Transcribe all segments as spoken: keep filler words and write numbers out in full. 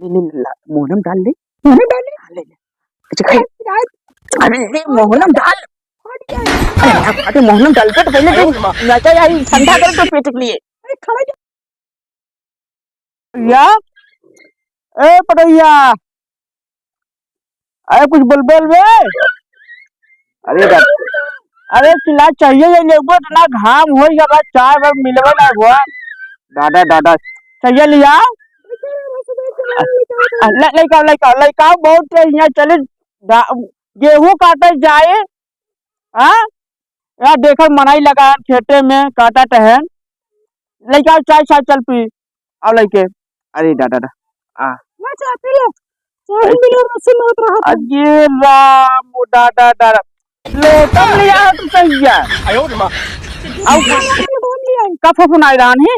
ले, ले, ला, मोहनम डाल ले। मोहनम डाल ले? हाँ, ले, ले। अच्छा, खाई। अरे, ले, मोहनम डाल। अरे, अरे, मोहनम डाल के तो पहले दे। नचा यार, ठंडा कर तो पेट के लिए। अरे, खावा जा। या? ए, पटैया। अरे, कुछ बोल, बोल बे। अरे, दा-, अरे, चिल्ला चाहिए ये लेबो, इतना घाम होई गया बा, चाय बा मिलबे ना हुआ। दादा, दादा, चाहिए लिया। ले, लेके आओ, लेके आओ, लेके आओ, बहुत तेज यहाँ चले। दा-, गेहूं काटे जाए, हाँ? यार, देखो, मनई लगान खेते में, काटत हैं। लइका, चाय, चाय, चल पी। आओ लइके। अरे, दादा, दादा। आ। ना, चाय पी ले। चाय अरे, मिले, रस में होत रहा था। अरे, राम, ओ, दादा, दादा। लोटम लिया है तू कहिया। आयो रे माँ। आओ, लोटम लिया है। कब फोन आए रहन ही?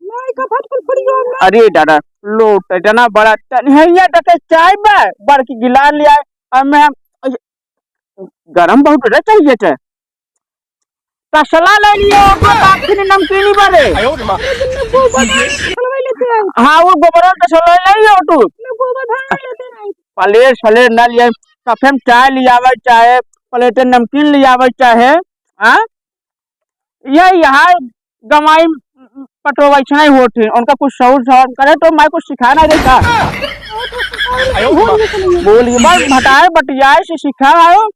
नहीं, कब फट फट फट गया ना। अरे, दादा, लोट, इतना बड़ा टन है, ये तक चाय बा, बड़की गिलास लिया है। अब मैं, गरम बहुत रे चाहिए थे। तसला ले लियो, ओकरो काफी नमकीनी बरे। अरे, तुमने गोबर धान खलवाई लेते हैं। हाँ, वो गोबरो तसला ले लियो तू। तुमने गोबर धान लेते हैं। प्लेट स्लेट ना लिया, कफे में चाय लियावे, चाहे प्लेट नमकीन लियावे, चाहे, हाँ? ये यहाँ गंवाई पटो वैसने ही होत है, उनका कुछ सऊर सवार करे तो मैं कुछ सिखाए ना देता। बोल के बस भटाए बटियाए से सिखा आयो,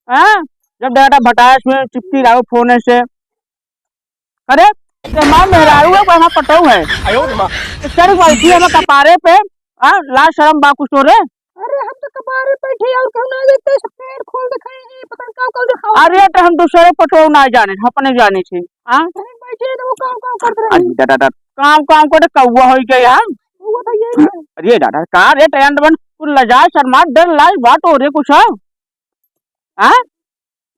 हाँ? जब डाटा भटाए से चिपकी रहो फोन से। अरे, ते माँ मेहरारू है, वहाँ पटो है। तो चढ़ बैठी है कपारे पे, हाँ? लाज शर्म बा कुछ तो रे। अरे, हम तो कपारे बैठे और कहूँ ना देखते, सब पेड़ खोल दिखाए हैं, पता नहीं क्या क्या दिखाओ। अरे, तो हम दूसरे पटो ना जाने, अपने जाने से। हाँ? कहीं बैठे तो वो काम काम करते रहे। अरे दादा, दादा, काम काम करे कौवा होई गया हम। कौवा तो यही है। अरे दादा, का रे टैलेंट बन, कुछ लजाए शर्मा, डर लाज बात हो रे कुछ हो? हाँ?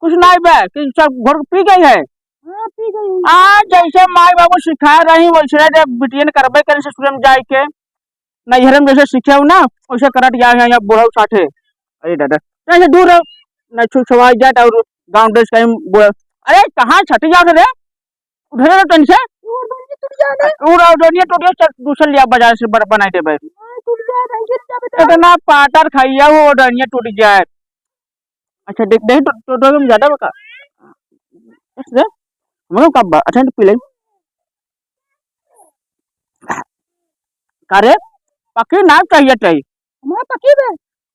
कुछ नहीं बे, कि सब घोर के पी गई है। हाँ, पी गई। आ, जैसे माई बाबू सिखाए रही, वैसे रे बिटियन करबे करे ससुरे में जाए के। नैहरे में जैसे सीखे हो ना, वैसे करत जा है यहाँ बुढ़ऊ साथे। अरे दादा, नहीं से दूर रहो, नहीं छुछवाई जात और गाँव देश कहीं बुढ़ऊ। अरे कहाँ छटी जात रे? उधर रहो तनी से। वो डोरिया टूट गया ना। वो रहो डोरिया टूट गया, चल दूसर लिया बाजार से ब-, बनाई देबे। हाँ, टूट गया, नहीं गिर जाबे तो। इतना पाटर खाइया हो डोरिया टूट जाए। अच्छा देख, देख, टो-, टोटो में ज्यादा बा का? बस रे, हमरो का बा? अच्छा, तो पी ले। का रे? पकी ना चाहिए चाहिए। हमारा पकी बे।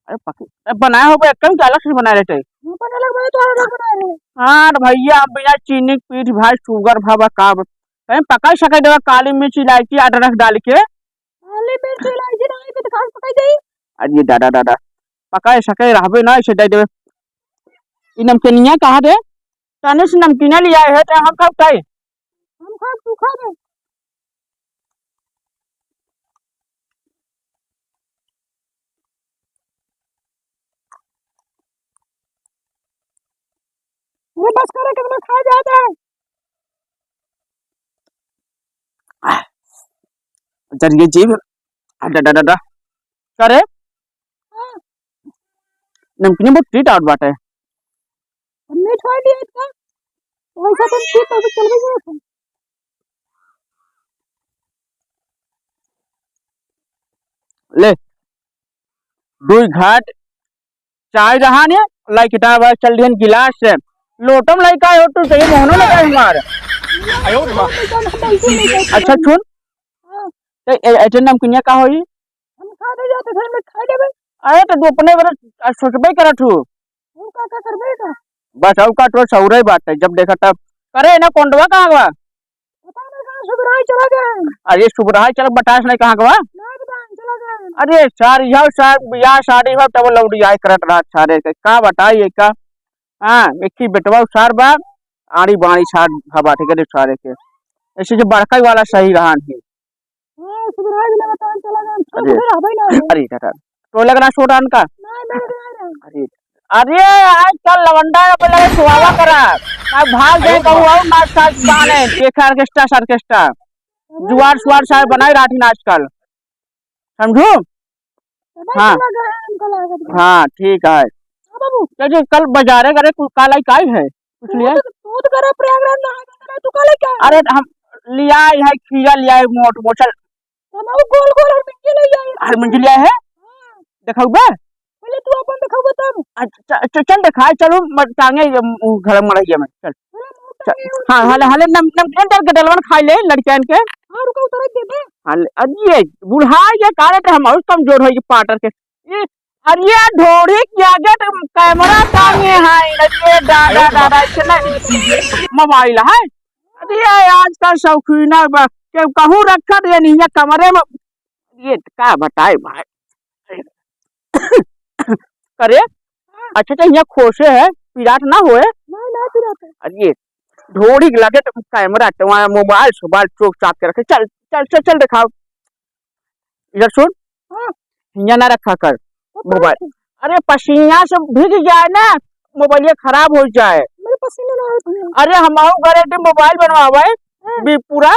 अरे पकी, अरे बनाया हो बे, एकदम अलग से बनाए रहते। हम अपन अलग बनाए, तो अलग बनाए रहे। हाँ रे भैया, हम बिना चीनी के पीठ भाई, शुगर भा, बा का बा? कहीं पकाई सके देवा काली मिर्च, इलायची, अदरक डाल के। काली मिर्च, इलायची डाल के तो खास पकाई जाई। अरे दादा, दादा, पकाए सके रहबे ना, ऐसे दे देवे। ई नमकीनिया कहाँ दे? तने से नमकीने लिया है, तो हम खाब खाई। हम खाब, तू खा बे। अरे बस करे, कितना खा जाता है। जरिए जीभ, आ, डा, डा, डा, डा। का रे? हाँ। नमकीन बहुत टीट आउट बाटे। मीठ हो लिया इतना। वैसा तो ठीक है, अभी चल गई है। ले, दुई घाट चाय रहा ने, लाई किताब है, चल दिहन गिलास से। लोटम लाई का हो तू, चाहिए मोहनो लगा है हमार। अच्छा सुन, हाँ। तो ए-, एटन नमकीनिया का होई? हम खा दे जाते घर में खा लेबे। अरे तो तू अपने बारे सोचबे करत हूँ। हम का, का करबे का? बस और का तो सौरे बात है, जब देखा तब। करे ना कोंडवा कहाँ बा? पता नहीं कहाँ सुबराई चला गया है। अरे सुबराई चला बतास नहीं कहाँ गवा? ना बताएं, चला गया है। अरे सार, यह सार, या सारी हो तब लौड़ी आए करत रहा सारे के। का बताई ये का? हाँ, एक ही बेटवा सार बा, आड़ी बाड़ी सार भा बाटे करे सारे के। ऐसे जो बड़का वाला सही रहा नहीं। हाँ, सुबराई भी ना बताएं, चला गया है। अरे। सुबह रहबे ना हो। अरे दादा, तो लग रहा छोटा अनका? नहीं, मेरे को नहीं रहा। अरे, अरे, आजकल लवंडा पे लगे सुहावा करा। ना भाग जाए कहूँ और ना साथ गाने, देखे ऑर्केस्ट्रा, ऑर्केस्ट्रा। जुआर सुआर सारे बनाए राठी ना आजकल। समझू? हाँ। हाँ, ठीक है। हाँ, बाबू। क्या जी, कल बाजारे करे, कुल काल आई काई है? कुछ लिया? तू तो, तू तो करे प्रयागराज ना, तू काल आई क्या? अरे, हम लिया है, खीरा लिया है, मोट, मोट, चल। हम वो गोल गोल हर मंजिल ले आए। हर मंजिल आए है? हाँ। देखउबे? पहले तू अपन देखउबे तब। अच्छा, च-, च-, चल देखाए, चलो, म-, टांगे, ये, उ, घर मड़इया में, चल। अरे, हम चल। टांगे हाँ, हाले, हाले, नम-, नमकीन चल के डलवन खाई ले, लड़कियन के। हाँ, रुको, उतार देबे। हाले, अब ये बुढ़ा ये कारण हम और कमजोर होई पाटर के। ये, अरे, ये ढोढ़ी के आगे तो कैमरा टांगे हैं, अरे, ये दादा, दादा, इतना मोबाइल है। अरे, ये आजकल शौकीना बा, के कहूँ रखा दे नहीं है कमरे में। ये का बताए भाई। करे, अच्छा, तो यहाँ खोसे है, पिरात ना होए? ना, ना पिरात है। अरे, ढोढ़ी के लगे तो कैमरा, तो वहाँ मोबाइल, सोबाइल चोक चाक के रखे। चल, चल, चल, चल देखाओ। इधर सुन, हाँ। हियाँ ना रखा कर तो मोबाइल। अरे, पसीना से भीग जाए ना, मोबाइलिया खराब हो जाए। मेरे पसीना ना आए भैया। अरे, हम आओ घरे के मोबाइल बनवावे, हाँ। भी पूरा,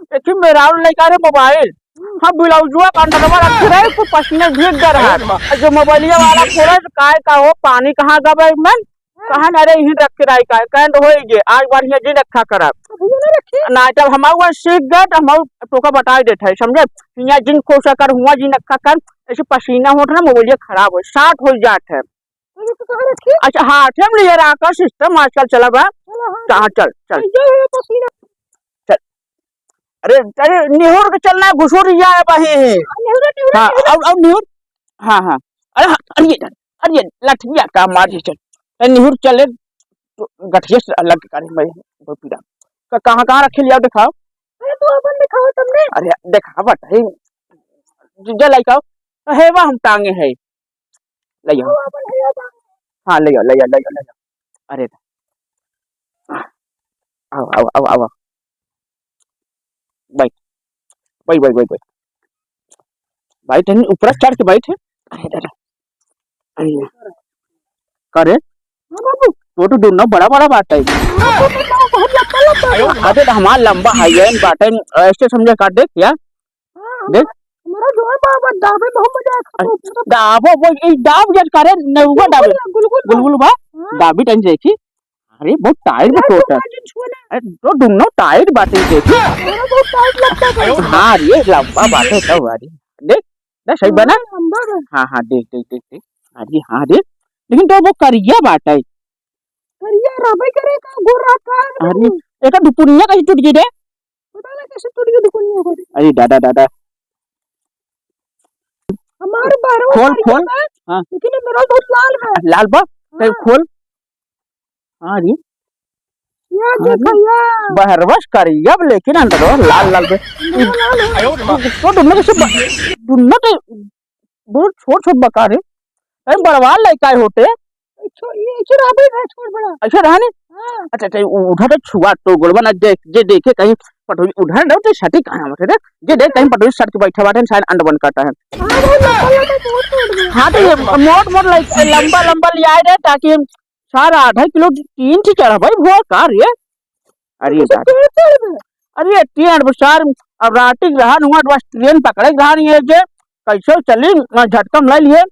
देखी मेरा और लइका रे मोबाइल, हाँ। हम ब्लाउजुआ का अंडरवा रखे रहे, तो पसीने भीग गए रहा। अरे माँ। और जो मोबाइलिया वाला खोला, तो काय का हो, पानी कहाँ गवा मन? हाँ। कहा ना रे, यहीं रख के रही का, कहन तो होई गे, आज बढ़िया दिन रखा करब। तो भैया ना रखे। ना, जब हम आऊ सीख गए, तो हम आऊ तोका बताई देत है, समझे? हियाँ जिन खोसा कर, हुआ जिन रखा कर, ऐसे पसीना होत ना, मोबाइलिया खराब हो, short हो जात है। अरे, तो कहाँ रखी? अच्छा, हाथे में लिए रहा कर, system आजकल चला बा। चला, हाँ। हाँ, चल, चल। ये है पसीना। चल। अरे, अरे, निहुर के चलना, घुसुर जाए बही। निहुर, निहुर, हाँ, निहुर। और, और निहुर। हाँ, हाँ। अरे, हाँ, अरे, ये, अरे, ये लठिया का मारी चल। ए, निहुर चले, तो गठिया से अलग करे भाई, वो पीड़ा। का-, कहाँ, कहाँ रखे लिया, दिखाओ। अरे, तू अपन दिखाओ तुमने। अरे, दिखावत है। ज-, जे लइका, तो है वह हम टांगे है। ले जाओ। हाँ, ले जाओ, ले जाओ, ले जाओ, ले जाओ। अरे, आओ, आओ, आओ, आओ। बैठ, बैठ, बैठ, बैठ, बैठ। भाई, तनी ऊपर चढ़ के बैठ। अरे, दादा। अरे, का रे? हाँ, बाबू। वो तो दुन्नो बड़ा, बड़ा बात है। हाँ, बाबू, बहुत लंबा, लंबा है। अरे, तो हमार लंबा है, ये बात है, ऐसे समझे का, देख यार। हाँ, देख। हमारा जो है बाबा, दाबे बहुत मजा आया, अरे, खाओ, पूरा। दाबो, वो, ये दाब जन करे, नेउआ दाबे। गुलगुल बा, गुलगुल बा। हाँ। दाबी तनी देखी। अरे, बहुत tight बा यार, टोटल। अरे, तो दुन्नो tight बाटे, देखी। अरे, बहुत tight लगता है। हाँ, ये लंबा बाटे, तब अरे। देख, ना सही बना? हाँ, लंबा बा। हाँ, हाँ, देख, देख, देख, देख। अरे, हाँ, देख। लेकिन तो वो करिया बाटे। करिया रहबे करे का, गोर रहता है। अरे, एकर दुपुनिया कैसे टूट गई रे? पता ना कैसे टूट गई दुपनिया को। अरे दादा, दादा। हमारे बारह खोल, खोल। हाँ। लेकिन ये मेरा बहुत लाल है। लाल बा? हाँ। खोल। हाँ जी। ये हाँ देखो जी। ये। बहरवस करिया, लेकिन अंदर लाल, लाल बे। अंदर लाल है। तो दुन्नो कैसे ब-, दुन्नो तो बहुत छोट छोट बका रे। अरे बड़वा लइका होते। छो-, ये ऐसे रहबे है छोट बड़ा। ऐसे रहा नी? हाँ। अच्छा, अच्छा, उ-, उधर तो छुआ तो गोलवा ना देख, जे देखे कहीं पटोरी उधर ना तो सटी कहाँ होते रे? जे देख कहीं पटोरी सट के बैठा बाटे, शायद अंड बन करता है। हाँ, वो लंबा लंबा मोट मोट बा। हाँ, तो ये मोट मोट लइ-, लंबा लंबा ले आए रे, ताकि हम सारा आधा किलो तीन थी चढ़ा भाई, वो का रे? अरे तो दादा। कैसे चढ़बे? अरे ट्रेन बसार, अब राती के रहन हुआ, बस ट्रेन पकड़े के रहन, ये जे कैसे चली, ना झटकम ले लिए।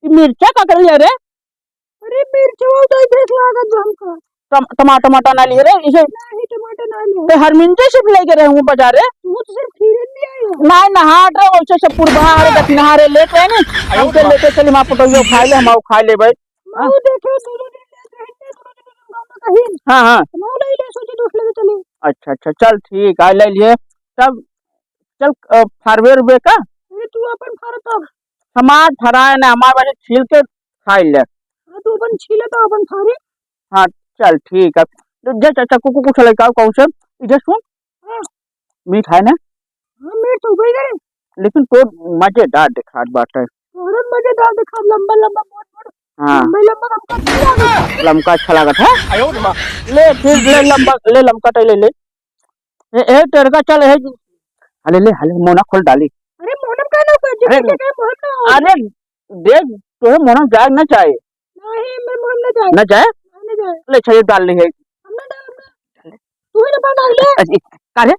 ई मिर्चा का कर लिया रे? अरे मिर्चवा तो देख लागत बा हमका। टम-, टमाटर, टमाटर ना लिए रे, इसे नहीं, टमाटर ना लिए। ते हरमिंदे से भी लेके रहे हूँ बाजार रे। तू तो सिर्फ खीरे ले आए हो। नहीं, नहा रे, वैसे से पूर्वा रे, दक्षिणा रे, लेके आए नी। हमके लेके चली, माँ पटोइयो खाए ले, हम आओ खाए ले भाई। हाँ। मऊ देखे, दोनों दिन लेत रहे, दोनों दिन हम गाँव में कहीं। हाँ, हाँ। तो मऊ नहीं ले, सोचे दूसरे के चले। अच्छा, अच्छा, चल ठीक है, ले लिए। तब चल, अ, फारवे उरवे का? अरे तू अपन फार तब। हमार फराए ना, हमार बस छील के खाई ले। हाँ, तू अपन छीले तो अपन फारे। हाँ, चल ठीक है। तो जा चाचा, कुकु कुछ लइका कौन से? इधर सुन। हाँ। मीठ है ना? हाँ, मीठ तो उबल गए। लेकिन तो मजेदार दिखात बाटे। अरे मजेदार दिखात, लंबा लंबा मोट मोट। हाँ। लंबा लंबा हमका अच्छा लागत। लमका अच्छा लागत है? ले फिर ले लंबा, ले लमका तो ले ले। ए, ए, टेरका चल, ए, हले ले, हले, मोना खोल डाली। अरे मोहनम का ना ऊपर, अरे, जिसके क्या मोहन ना हो। अरे, देख, तोहे मोहनम जाए ना चाहे। नहीं, मैं मोहन ना जाए। ना जाए? नहीं, ना जाए। ले, अच्छा, ये डाल ली है। हम ना डाल, हम ना। तू ही ना बना ले। अरे, का रे?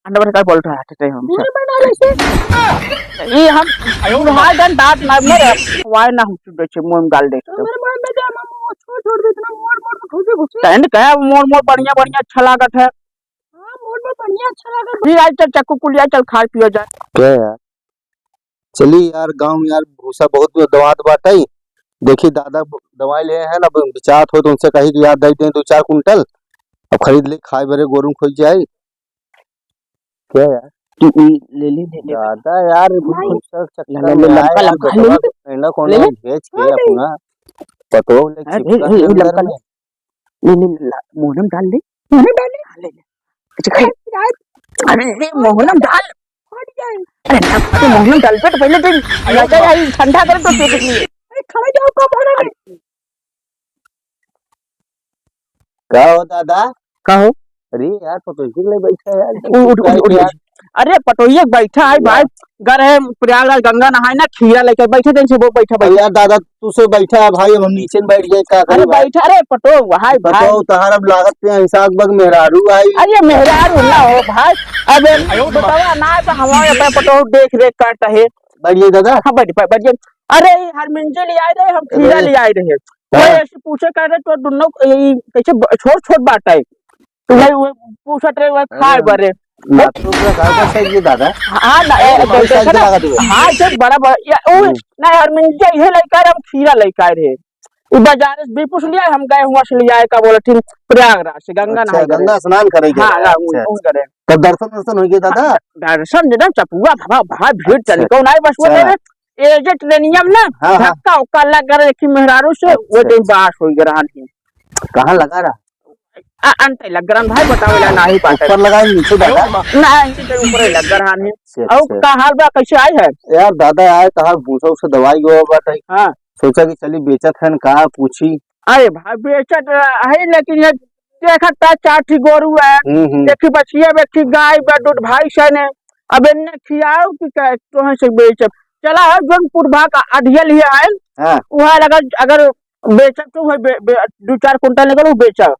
अंडा बना का बोल रहा है, तो हम तू ही बना ले इसे। ये हम, हाय डन डाट ना, मेरे वाई ना हम चुदे छे, मोहन डाल दे। तो मेरे मोहन ना जाए, मामू, वो छोड़, छोड़ दे, इतना मोड़, मोड़ में घुसे, घुसे। टेंट का है, मोड़, मोड़ बढ़िया, बढ़िया अच्छा लागत है। हाँ, मोड़ में बढ़िया। ये अच्छा लगा। जी, आज चल चक्कू कुलिया, चल खाए पियो जाए। क्या यार? चली यार, गाँव में यार भूसा बहुत दवात बाटइ। देखी दादा दवाई ले हैं ना, अब बिचात हो तो उनसे कही कि यार दे दें दो चार कुंटल, अब खरीद ले खाए बरे गोरू खोज जाए। क्या यार? तू ई ले ले, ले ले। दादा यार, नहीं। भूसा चक्कर ले, ले, में लमका, आए यार, लमका, ले ले। बेटवा, एंडा कौन ले ले। बेच के हाँ, ले। अपना पटोह ले अरे, चिपका ए, ए, के अंदर लमका में। ले। ले, ले, ले, ला, मोहनम डाल दे। मोहनम डाल दे? हाँ, ले, ले। अच्छा, खा। अरे, अरे, मोहनम डाल। फट जाए। अरे, ना, अरे, मोहनम डाल दे तो पहले तो अरे, लगा यार, ठंडा कर तो पेट के लिए। अरे, खड़ा जाओ, कब होना है? का हो दादा? का हो? अरे यार, पटोहिए के लिए बैठा है यार, उ-, उठ, उठ, उठ, यार। अरे, पटोहिए के बैठा है भाई, यार। गर है प्रयागराज गंगा नहाए ना, खीरा लेके बैठे, जैसे वो बैठा, अरे बैठा। यार दादा, तू से बैठा है भाई, हम नीचे में बैठ गए, का अरे करी भाई? बैठा, अरे पटो, हाय भाई। पटो, तहार अब लागत पे हिसाब बग मेहरारू आई। अरे मेहरारू ना हो भाई, अब बतावा ना तो हमारे अपने पटो देख रेख करता है। बैठ गए दादा? हाँ, बैठ, बैठ, बैठ गए। अरे, ई हरमिंजी ले आए रहे, हम खीरा अरे। ले आए रहे। हाँ। वो ऐसे पूछे कर रहे, तो दोनों, ई कैसे ब-, छोट, छोट बात है। तो वही, वही पूछत रहे, वही खाए अरे, बरे। ना तो पूरा घर पर सही है दादा। हाँ, ना, ए, अरे, बहुत देखो साइज ना। लगा दो। हाँ, जो बड़ा, बड़ा, या, वो, हम्म। ना, हरमिंजी इहे लेकर हम खीरा लेकर आए रहे। वो बाजार से भी पूछ लिया, हम गए हुआ से ले आए, का बोला, ठीक, प्रयागराज से, गंगा अच्छा, नहाए गंगा गए। स्नान करे गए। हाँ, हाँ, अच्छा, उन, उन अच्छा। करे। तब दर्शन वर्शन हो गया दादा? हाँ, दर्शन एकदम चपुआ, भा-, भा-, भीड़ अच्छा। चली, कौन आए बस वो अच्छा। तेरे, ए जे ट्रेनिया में ना, हाँ, हाँ। धक्का उक्का लग गया एक मेहरारू से, वो अच्छा, दिन अच्छा। बास हो गया रहन ही। कहाँ लगा रहा? आ, अंत लग गया रहन भाई, बतावे ला नाही बात है। ऊपर लगा है, नीचे दादा? ना, नीचे ऊपर लग गया रहन ही। अच्छा, और अच्छा। का हाल बा, कैसे आए है? यार दादा आए, तहार भूसा उसे दवाई गवा बाटे। हाँ। सोचा कि चली बेचत है न, का पूछी। अरे भाई, बेचत है, लेकिन ये देखत ता चार ठी गोरू है, हम्म, हम्म। एक ठी बछिया बा, एक ठी गाय बा, दूध भाई सन है। अब इन्ने खियाओ कि का, तोहे से बेचब। चला हो, जौन पुरबा का अढ़ियल ही आयल, हाँ। वहाँ अगर, अगर बेचब तो वही बे-, बे-, दो चार कुंटल निकल, वो बेचब।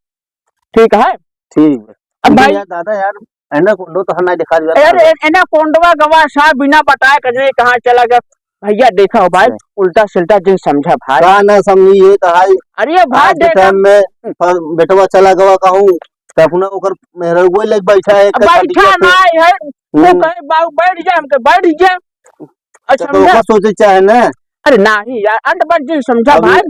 ठीक है? ठीक बा। अब लेकिन भाई यार, दादा यार, एनाकोंडो तो हम नहीं दिखा दिया यार, था। ए-, एनाकोंडवा गवा साहब बिना बताए कजरे कहाँ चला गया। भैया देखा हो भाई, अच्छा। उल्टा सिल्टा जिन समझा भाई। का ना समझी, ये तो है। अरे भाई आज के देखा। टाइम में पर बेटवा चला गवा कहूँ, तो अपना ओकर मेहररुए लेके बैठा है, एक बैठा कथी के ना है, वो हम्म। कहे, "बाबू बैठ जा," हमके बैठ जा। अच्छा, तो समझा? ओकर सोचे चाहे ना। अरे नाही यार, अंत बन जिन समझा अभी भाई।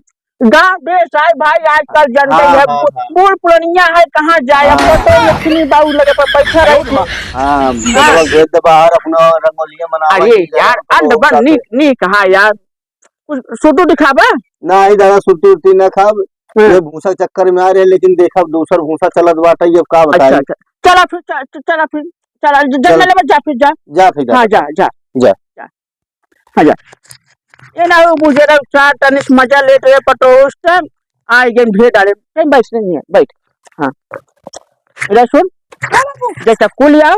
गाँव देश आए भाई, आजकल जनते हाँ, है, हाँ, बू-, हाँ। बूढ़ पुरनिया है, कहाँ जाए? अब हाँ। पटो लक्ष्मी बाबू लगे पर बैठा रही थी। हाँ, हाँ। बेटवा भेज दे बाहर, अपना रंगोलिया मनावा अरे की यार, जगह अंत पर बन जाके। नी, नी कहा यार, कुछ सुटू दिखाबा? नाही दादा, सुट्टी उट्टी ना खाब। हाँ। ये भूसा चक्कर में आ रहे, लेकिन देखा दूसर भूसा चलत बाटे, ये का अच्छा, बताई? अच्छा। चला फिर, च-, च-, चला फिर, चला, ज-, चल। जंगल में जा फिर, जा। जा फिर, जा हाँ, फिर। जा, जा। जा। जा। हाँ, जा। ये ना हो, बुझे रहो, चार तनिस मजा लेत रहे, पटोस के, आए गए, भेड़ डाले। कहीं बैठ नहीं है, बैठ। हाँ। इधर सुन, जैसा कुल आओ,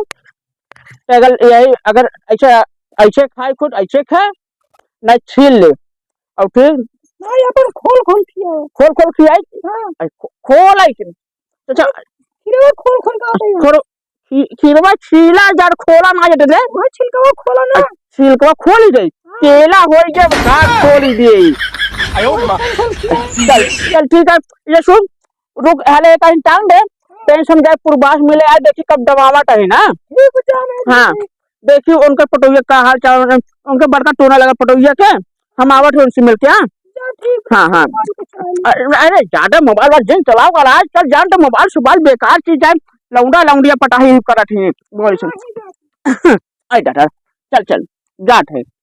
तो अगर यही, अगर ऐसे, ऐसे खाए खुद, ऐसे खाए, ना छील ले। और फिर? नहीं, अपन खोल, खोल खिया। खोल, खोल खियाई? हाँ। अरे, खो-, खोल आई कि? अच्छा। खीरवा खोल, खोल का होता है? खोल, खी-, खीरवा छीला यार, खोला ना जाते थे। वह छिलकवा खोला ना। अच्छा, छिलकवा खोली जाई। हाँ। केला होई के का खोली दिए। आयो माँ। खोल, खोल खिया। चल, चल ठीक है, ये सुन, रुक, हले एक टांग दे, हाँ। टेंशन जाए, पूर्वास मिले आए, देखी कब दमावत है ना। ठीक है, जा रहे हैं, हाँ। जा रहे हैं। देखी उनके पटोहिया का हाल चाल, उनके बड़का टोना लगा पटोहिया के, हम आवत हैं उनसे मिलके, हाँ? जा, ठीक है, हाँ, हाँ। मोबाइल को चला ले। अरे, अरे, ज्यादा मोबाइल वाल जिन चलाओ कर, आजकल जान तो मोबाइल सोबाइल बेकार चीज है, लौंडा लौंडिया पटाही करत ही, बोल सुन। हाँ, हाँ, जा। आई दादा, चल, चल, जात है।